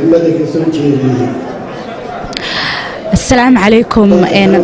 Kelmada ka soo jeediyey. Asalaamu calaykum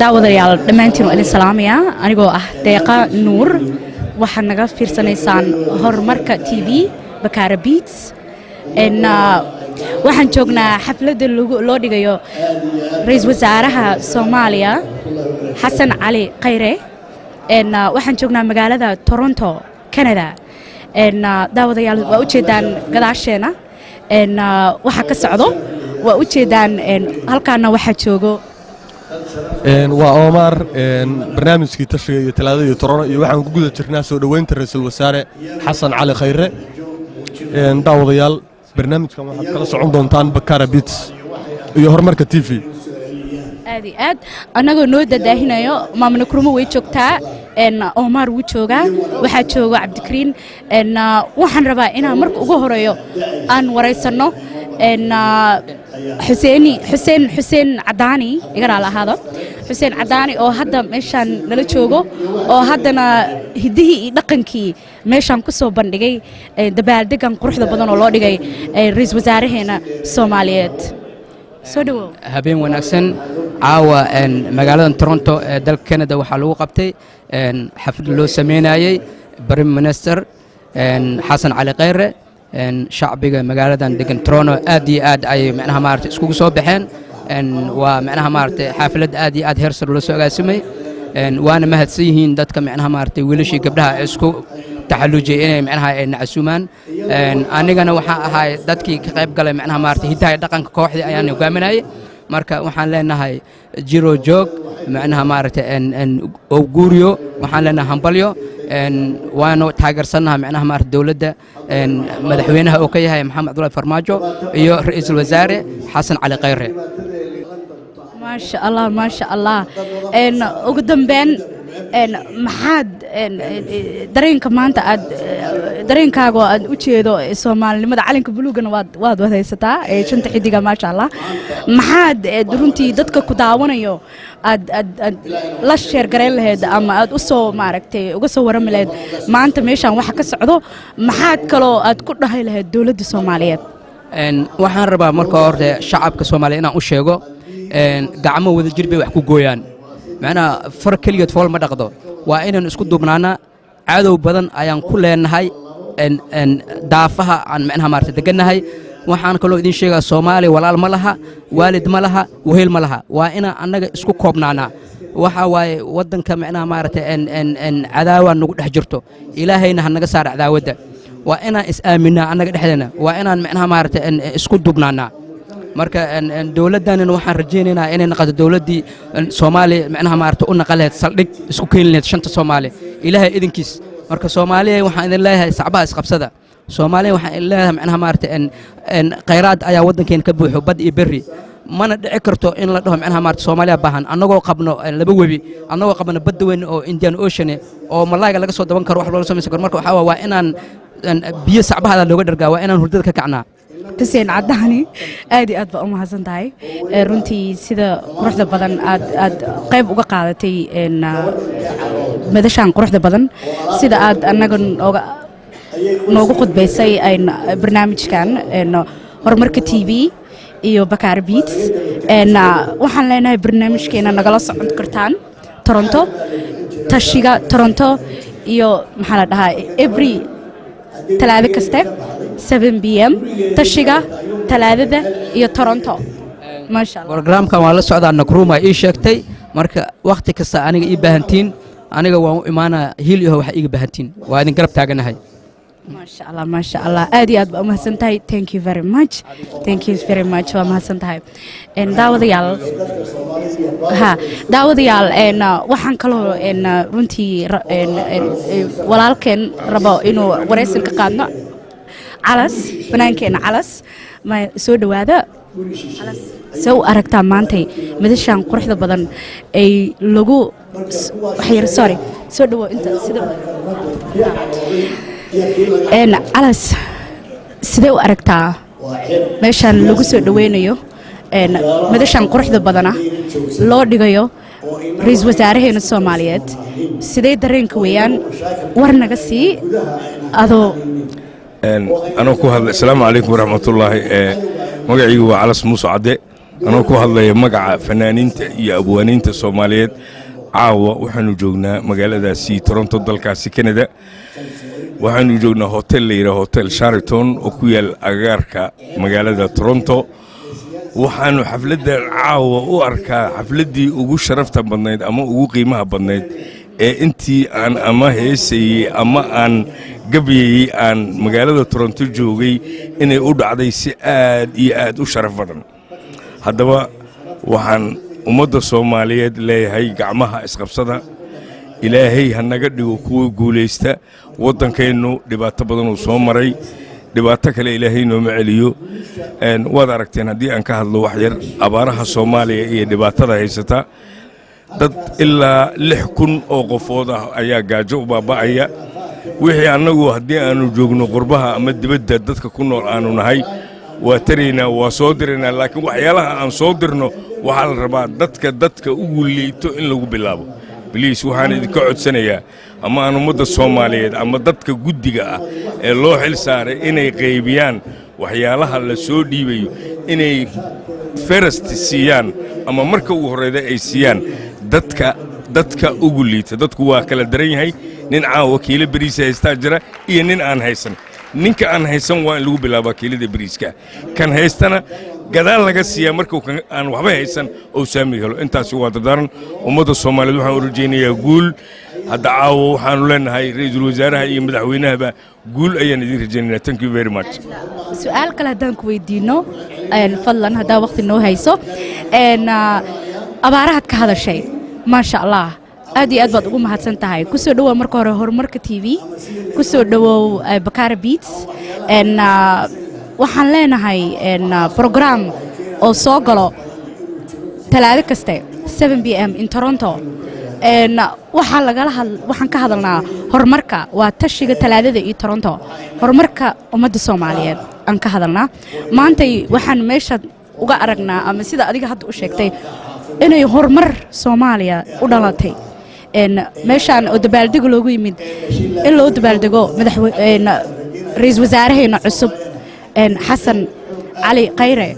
daawadayaal, dhammaantiin waa idin salaamayaa. Anigoo ah Deeqa Nuur, waxaad naga fiirsanaysaan Horumarka TV, Bakaara Beats. Waxaan joognaa xafladda loo dhigayo ra-iisul wasaaraha Soomaaliya Xasan Cali Khayre. Waxaan joognaa magaalada Toronto, Canada. Daawadayaal, waa ujeedaan gadaasheena waxa ka socdo, waa ujeedaan. Halkaana waxaa joogo Waa Omar, barnaamijkii Tashiga iyo Talaadada iyo Toronto, iyo waxaan ku guda jirnaa soo dhoweynta ra-iisul wasaare Xasan Cali Khayre. Daawadayaal, barnaamijkan waxaad kala socon doontaan Bakara Beats iyo Horumarka TV. Aad iyo aad annagoo noo dadaahinayo, Maamuna Kurmo way joogtaa, Omar wuu joogaa, waxaa joogo Cabdikariin. Waxaan rabaa inaan marka ugu horeeyo aan waraysanno Xuseeni Xuseen, Xuseen Cadaani, iga raali ahaado, Xuseen Cadaani oo hadda meeshaan nala joogo, oo haddana hiddihii iyo dhaqankii meeshaan ku soo bandhigay, dabaaldegan quruxda badan oo loo dhigay ra-iisul wasaaraheena Soomaaliyeed. Soo dhawow. Habeen wanaagsan. Caawa magaalada Toronto ee dalka Canada waxaa lagu qabtay xaflad loo sameynayey Prime Minister Xasan Cali Khayre. Shacbiga magaaladan degan Toronto aad iyo aad ayay micnaha maaragtay iskugu soo baxeen. Waa micnaha maaragtay xaafilad aad iyo aad heer sare loo soo agaasimay, waana mahadsan yihiin dadka micnaha maaragtay wiilashii gabdhaha isku taxallujiyey inay micnaha ay nacasuumaan. Anigana waxaa ahay dadkii ka qayb galay micnaha maaragtay hiddaha iyo dhaqanka, kooxdii ayaan hogaaminayay. Marka waxaan leenahay jiro joog, micnaha maaragtay oo guuriyo. Waxaan leenahay hambalyo, waanu taageersannaha micnaha maaragtay dowladda madaxweynaha uu ka yahay Maxamed Cabdullahi Farmaajo iyo ra-iisul wasaare Xasan Cali Khayre. Maasha Allah, maasha Allah. Ugu dambeyn, maxaad dareenka maanta aad dareenkaaga oo aad u jeedo soomaalinimada, calanka buluugana waad wadaysataa ee shanta xidiga, maasha Allah, maxaad runtii dadka ku daawanayo aad la share garayn lahayd ama aad u soo maaragtay uga soo warami lahayd maanta meeshaan waxa ka socdo? Maxaad kaloo aad ku dhahay lahayd dowladda Soomaaliyeed? Waxaan rabaa marka hore shacabka Soomaaliya inaan u sheego, gacmo wada jir bay wax ku gooyaan, macnaha far keligeed fool ma dhaqdo. Waa inaan isku duubnaanaa. Cadow badan ayaan ku leenahay daafaha aan micnaha maarata degannahay. Waxaan kaloo idiin sheegaa, Soomaaliya walaal ma laha, waalid ma laha, wehel ma laha. Waa inaan annaga isku koobnaanaa. Waxa waaye waddanka micnaha maaragtay cadaawa nagu dhex jirto, Ilaahayna ha naga saara cadaawadda. Waa inaan is-aaminaa annaga dhexdeena, waa inaan micnaha maaragtay isku dubnaanaa. Marka dowladdanina waxaan rajaynaynaa inay naqato dowladdii Soomaaliya micnaha maaragtay u naqan lahayd saldhig isku keeni lahayd shanta Soomaali, Ilaahay idinkiis. Marka Soomaaliya waxaan idin leeyahay, sacbaha isqabsada. Soomaaliya waxaan idin leeyahay, micnaha maaragtay khayraad ayaa waddankeena ka buuxo, bad iyo berri. Mana dhici karto in la dhaho micnaha maaragtay Soomaaliya baahan, annagoo qabno laba webi, annagoo qabno badda weyn oo Indian Ocean oo malaayga laga soo daban karo, wax loola samaysan karo. Marka waxaa waa inaan biyo sacbahaada looga dhargaa, waa inaan hurdada ka kacnaa. Xuseen Cadaani, aad iyo aad baa u mahadsan tahay runtii sida quruxda badan aad qayb uga qaadatay madashaan quruxda badan, sida aad annaga noogu khudbaysay barnaamijkan Horumarka TV iyo Bakaar Beats. Waxaan leenahay barnaamijkeena nagala socon kartaan Toronto, Tashiga Toronto iyo maxaa la dhahaa, every Talaado kaste 7 p.m., Tashiga Talaadada iyo Toronto, maasha Allah. Programkan waan la socdaa, Nakruma ii sheegtay. Marka wakhti kasta aniga ii baahantiin, aniga waan u imaanaa. Hiil iyo waxa iiga baahantiin, waa idin garab taaganahay. Maasha Allah, maasha Allah, aad iyo aad baa u mahadsan tahay. Thank you very much, thank you very much, waa mahadsan tahay. Daawadayaal, ha daawadayaal, waxaan kaloo runtii walaalkeen rabo inuu waraysan ka qaadno Calas, fanaankeenna Calas. Ma soo dhowaada. Calas, see u aragtaa maantay madashaan quruxda badan ay lagu waxyar? Sorry, soo dhawo inta sida. Calas, sidee u aragtaa meeshaan lagu soo dhoweynayo, madashaan quruxda badana loo dhigayo ra-iisul wasaaraheena Soomaaliyeed? Sidee dareenka weeyaan? War naga sii adoo. Anoo ku hadlay, asalaamu calaykum waraxmatullaahi. Magacaygu waa Calas Muuse Cadde, anoo ku hadlaya magaca fanaaniinta iyo abwaaniinta Soomaaliyeed. Caawa waxaanu joognaa magaaladaasi Toronto, dalkaasi Canada. Waxaanu joognaa hotel la yidhaha Hotel Sheraton oo ku yaal agagaarka magaalada Toronto. Waxaanu xafladdan caawa u arkaa xafladdii ugu sharafta badnayd ama ugu qiimaha badnayd ee intii aan ama heesayey ama aan gabyayey aan magaalada Toronto joogay inay u dhacday si aad iyo aad u sharaf badan. Haddaba waxaan ummadda Soomaaliyeed leeyahay, gacmaha isqabsada, Ilaahay ha naga dhigo kuwa guulaysta. Waddankeennu dhibaato badanuu soo maray, dhibaato kale Ilaahay nooma celiyo. Waad aragteen, haddii aan ka hadlo wax yar abaaraha Soomaaliya iyo dhibaatada haysata, dad ilaa 6000 oo qofood ah ayaa gaajo u baaba'aya. Wixii annagu haddii aannu joogno qurbaha ama dibadda dadka ku nool aannu nahay, waa taraynaa, waa soo diraynaa, laakiin waxyaalaha aan soo dirno waxaa la rabaa dadka ugu liito in lagu bilaabo. Please, waxaan idinka codsanayaa ama aan ummadda Soomaaliyeed ama dadka guddiga ah ee loo xil saaray inay qaybiyaan waxyaalaha la soo dhiibayo inay first siiyaan ama marka ugu horreyda ay siiyaan dadka ugu liita. Dadku waa kala daran yahay. Nin caawa kiilo beriisa haystaa jira iyo nin aan haysan. Ninka aan haysan waa in lagu bilaabaa kiilada beriiska, kan haystana gadaal laga siiyaa markuu aan waxba haysan oo saami helo. Intaasi waa dardaaran. Ummadda Soomaaliyeed waxaan u rajaynayaa guul. Hadda caawa waxaanu leenahay ra'iisul wasaaraha iyo madaxweynahaba guul ayaan idiin rajaynaynaa. Thank you very much. Su-aal kale haddaan ku weydiino, fadlan, haddaa waqti noo hayso. Abaarahaad ka hadashay, maasha Allah, aad iyo aad baad ugu mahadsan tahay. Ku soo dhowow marka hore Horumarka TV, ku soo dhowow Bakara Beats. Waxaan leenahay program oo soo galo Talaado kaste 7 p.m. in Toronto. Waxaa lagala waxaan ka hadalnaa horumarka, waa tashiga Talaadada iyo Toronto, horumarka ummadda Soomaaliyeed aan ka hadalnaa. Maantay waxaan meesha uga aragnaa, ama sida adiga hadda u sheegtay, inay horumar Soomaaliya u dhalatay. Meeshaan oo dabaaldego loogu yimid in loo dabaaldego ra-iisul wasaaraheena cusub, Xasan Cali Khayre,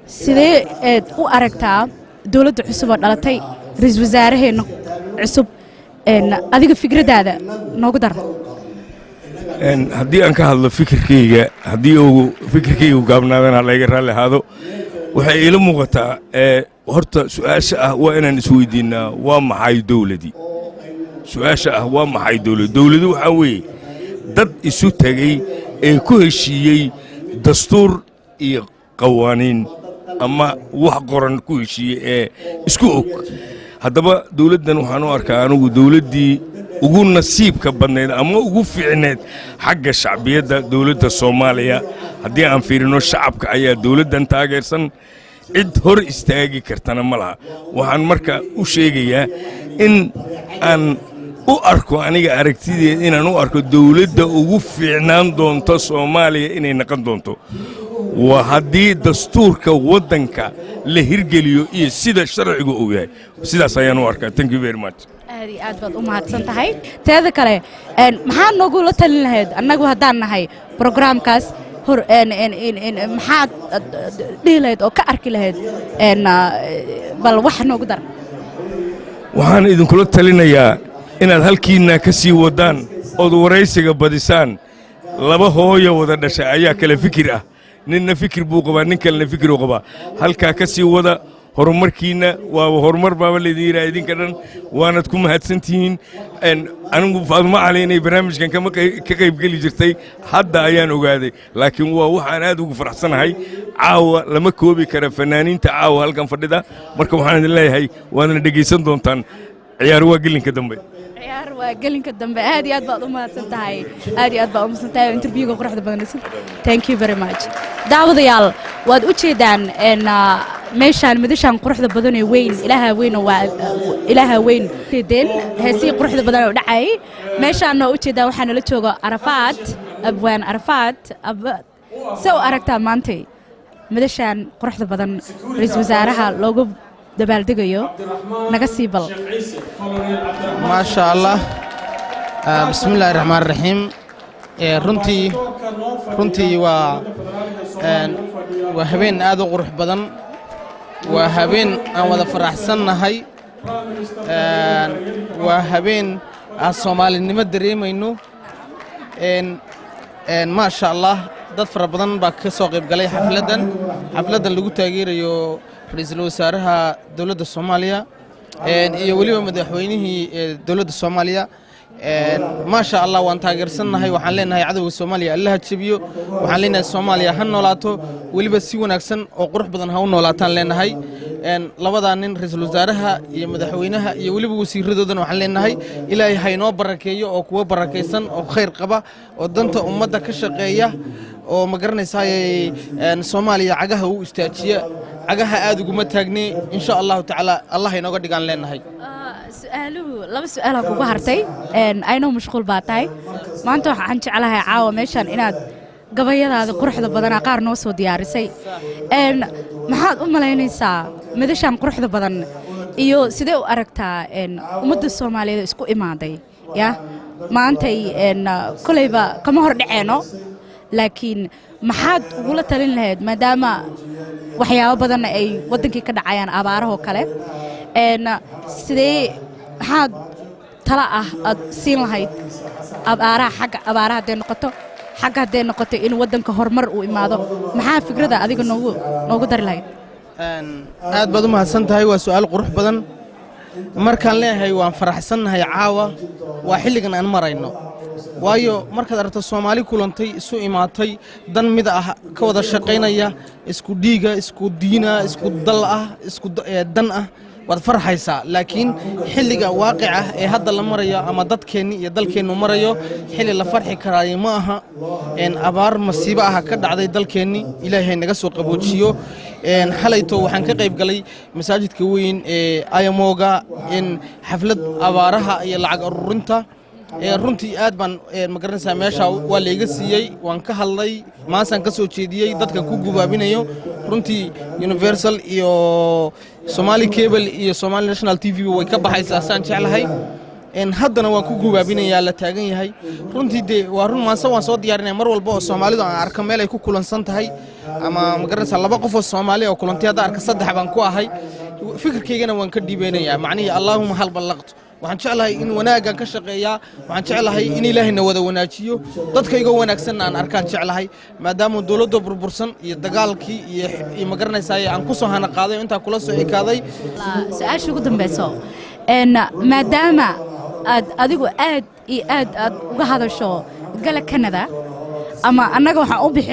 sidee eed u aragtaa dowladda cusub oo dhalatay, ra-iisul wasaaraheena cusub? Adiga fikraddaada noogu dar. Haddii aan ka hadlo fikirkayga, haddii uu fikirkaygu gaabnaadana layga raalli ahaado, waxay iila muuqataa, horta su-aasha ah waa inaan isweydiinnaa, waa maxay dowladii? Su-aasha ah waa maxay dowlad? Dowladi waxaa weeye dad isu tegey ee ku heshiiyey dastuur iyo qawaaniin ama wax qoran ku heshiiyey ee isku og. Haddaba dowladdan waxaan u arkaa anigu dowladdii ugu nasiibka badnayd ama ugu fiicneed xagga shacbiyadda dowladda Soomaaliya. Haddii aan fiirino, shacabka ayaa dowladdan taageersan, cid hor istaagi kartana ma laha. Waxaan marka u sheegayaa in aan u arko, aniga aragtideed, inaan u arko dowladda ugu fiicnaan doonto Soomaaliya inay naqon doonto, waa haddii dastuurka waddanka la hirgeliyo iyo sida sharcigu uu yahay. Sidaas ayaan u arkaa. Thank you very much. Aad iyo aad baad u mahadsan tahay. Teeda kale, maxaad noogula talin lahayd annagu haddaan nahay programkaas hor? Maxaad dhihi lahayd oo ka arki lahayd? Bal wax noogu dar. Waxaan idinkula talinayaa inaad halkiinna ka sii waddaan ood waraysiga badisaan. Laba hooyo wada dhashay ayaa kale fikir ah. Ninna fikir buu qabaa, nin kalena fikiruu qabaa. Halkaa ka sii wada horumarkiinna. Waaba horumar baaba laydin yidhaha idinka dhan, waanad ku mahadsantihiin. Anigu Faadumo Cali inay barnaamijkan ka qaybgeli jirtay hadda ayaan ogaaday, laakiin waa waxaan aad ugu faraxsanahay. Caawa lama koobi kara fanaaniinta caawa halkan fadhida. Marka waxaan idin leeyahay, waadna dhegaysan doontaan. Ciyaar waa gelinka dambe. Ciyaar waa gelinka dambe. Aad iyo aad baad u mahadsan tahay, aad iyo aad baad u mahadsan tahay interviewga quruxda badan. Thank you very much. Daawadayaal, waad u jeedaan meeshaan madashaan quruxda badan ee weyn. Ilaaha weyn oo waa Ilaaha weyn. Jeedeen heesihii quruxda badan oo dhacay meeshaan waa u jeedaan. Waxaa nala jooga Arafaat, abwaan Arafaat. Se u aragtaa maantay madashaan quruxda badan ra-iisul wasaaraha loogu dabaaldegayo? Naga sii bal. Maasha Allah. Bismi illaahi raxmaan raxiim. Runtii waa Waa habeen aad u qurux badan, waa habeen aan wada faraxsannahay, waa habeen aan soomaalinimo dareemayno. Maasha Allah, dad fara badan baa ka soo qayb galay xafladdan lagu taageerayo ra-iisul wasaaraha dowladda Soomaaliya iyo weliba madaxweynihii dowladda Soomaaliya. Maasha Allah, waan taageersannahay. Waxaan leenahay cadowga Soomaaliya Allaha jebiyo. Waxaan leenahay Soomaaliya ha noolaato, weliba si wanaagsan oo qurux badan ha u noolaataan leenahay. Labadaa nin, ra-iisul wasaaraha iyo madaxweynaha iyo weliba wasiiradoodana, waxaan leenahay Ilaahay ha inoo barakeeyo oo kuwa barakaysan oo khayr qaba oo danta ummadda ka shaqeeya oo ma garanaysaay Soomaaliya cagaha u istaajiya, cagaha aad uguma taagne, insha Allahu tacaala Allah inooga dhigaan leenahay. Su-aaluhu laba su-aalaa kugu hartay. Aynoo mashquul baa tahay maanta. Waxaan jeclahay caawa meeshaan inaad gabayadaada quruxda badanaa qaar noo soo diyaarisay. Maxaad u malaynaysaa madashaan quruxda badan iyo sidee u aragtaa ummadda Soomaaliyeed isku imaaday ya maantay? Kolayba kama hor dhaceeno, laakiin maxaad ugula talin lahayd maadaama waxyaabo badanna ay waddankii ka dhacayaan, abaarahoo kale? Sidee maxaad tala ah aad siin lahayd abaaraha, xagga abaaraha hadday noqoto, xagga hadday noqoto in waddanka horumar uu imaado? Maxaa fikrada adiga noogu dari lahayd? Aad baad u mahadsan tahay, waa su'aal qurux badan. Markaan leeyahay waan faraxsannahay caawa, waa xilligan aan marayno, waayo markaad aragto Soomaali kulantay, isu imaatay, dan mid ah ka wada shaqaynaya, isku dhiiga, isku diina, isku dal ah, isku dan ah, waad farxaysaa. Laakiin xilliga waaqica ee hadda la marayo ama dadkeenni iyo dalkeennu marayo, xilli la farxi karaayo ma aha. Abaar masiibo ah ka dhacday dalkeenni, Ilaahay naga soo qaboojiyo. Xalayto waxaan ka qayb galay masaajidka weyn ee ayamoga in xaflad abaaraha iyo lacag aruurinta. Runtii aad baan ma garanaysaa, meesha waa layga siiyey, waan ka hadlay, maasaan ka soo jeediyey dadka ku gubaabinayo. Runtii Universal iyo Somali Cable iyo Somali National TV way ka baxaysaa saan jeclahay. Haddana waan ku gubaabinayaa la taagan yahay. Runtii dee waa run, maanse waan soo diyaarinaya. Mar walba oo Soomaalidu aan arko meel ay ku kulansan tahay ama ma garanaysaa laba qof oo Soomaali oo kulantay hadda arka, saddex baan ku ahay, fikirkaygana waan ka dhiibaynayaa. Macnihii allaahuma hal ballaqtu. Waxaan jeclahay in wanaaggan ka shaqeeyaa, waxaan jeclahay in Ilaahayna wada wanaajiyo, dadkaygoo wanaagsanna aan arkaan jeclahay, maadaama dowladda burbursan iyo dagaalkii iyo ma garanaysaa aan ku soo hana qaaday oo intaa kula soo ekaaday. Su-aasha ugu dambayso, maadaama aad adigu aad iyo aad aad uga hadasho gala Canada ama annaga waxaan u bixi